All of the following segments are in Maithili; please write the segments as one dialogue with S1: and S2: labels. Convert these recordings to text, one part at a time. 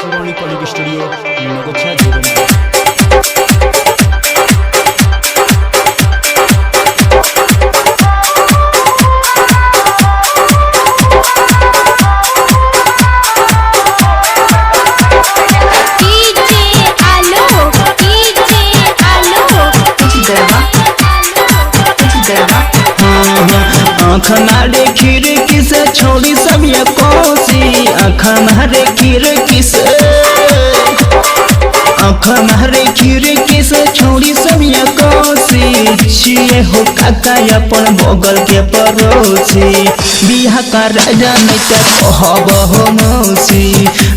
S1: Shivani Recording Studio, Nagachha zero mile.
S2: DJ Alok, DJ Alok,
S3: Garba, Garba,
S4: आँख मारे खिड़की से छोड़ी सब ये कोसी, आँख मारे खिड़की से, आँख मारे खिड़की से छोड़ी सब ये कोसी। छिए हो काका अपन बगल के पड़ोसी, बियाह कर जाने त कहब हो मौसी,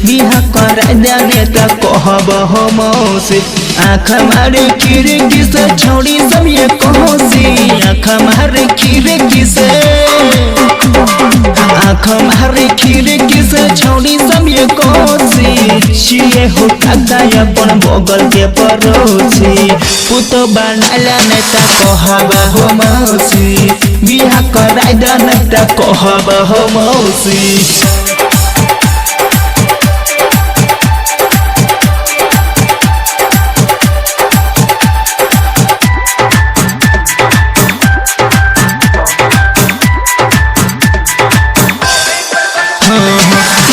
S4: बियाह कर जाने त कहब हो मौसी। आँख मारे खिड़की से छोड़ी सब ये कोसी, आँख मारे खिड़की से, आँख मारे खिड़की से छोड़ी सब ये कोसी। छिए हो काका अपन बगल के पड़ोसी, पुतो बनाला नहीं त कहब हो मौसी, बियाह कराय द नहीं त कहब हो मौसी।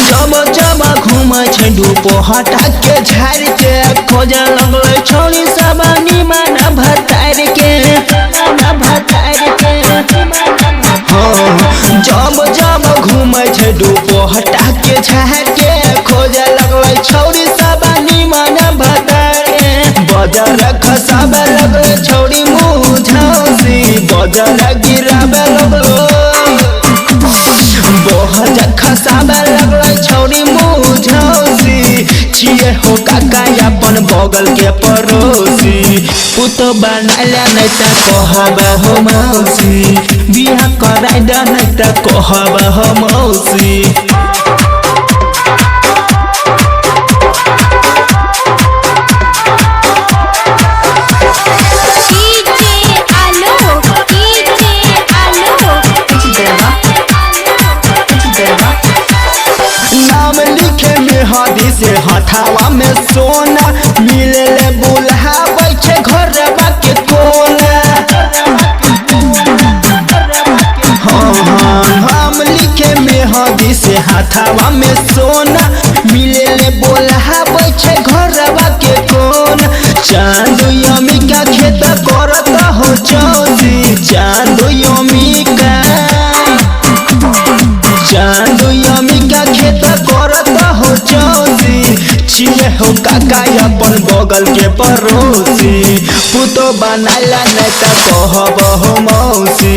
S4: जब जब घूमै छै धूप हटा के झाड़ के, खोजे लगलै छौड़ी सब निमन भतार के, भतार के। हाँ, जब जब घूमै छै धूप हटा के झाड़ के, खोजे लगलै छौड़ी सब निमन भतार के। बजर खसाबे लगलै छौड़ी मुँह झाँसी, बजर गिराबे लगलै, बहज खसाबे लगलै छौड़ी मुँह झाँसी। छिए हो काका अपन बगल के पड़ोसी, पुतो बनाला नहीं त कहब हो मौसी, बियाह कराय द नहीं त कहब हो मौसी।
S2: DJ Alok, DJ Alok,
S3: Garba, Garba,
S4: नाम लिखे में हदी से हथावा में सोना, मिले ले बुलाबै छै घरवा के कोना। हाँ हाँ, नाम लिखे में हदी से हथावा में सोना, मिले ले बोलाबै छै घरवा के कोना। चांद यमिका खेत करत हो चौजी, चांद यमिका, चांद यमिका खेत करत हो चौजी। छिए हो काका अपन बगल के पड़ोसी, पुतो बनाला नहीं त कहब हो मौसी,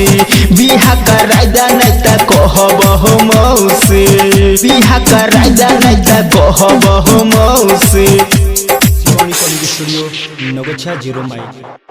S4: बियाह कराय द नहीं त कहब हो मौसी, बियाह कराय द नहीं त कहब हो मौसी।
S1: Shivani Recording Studio, Nagachha zero mile.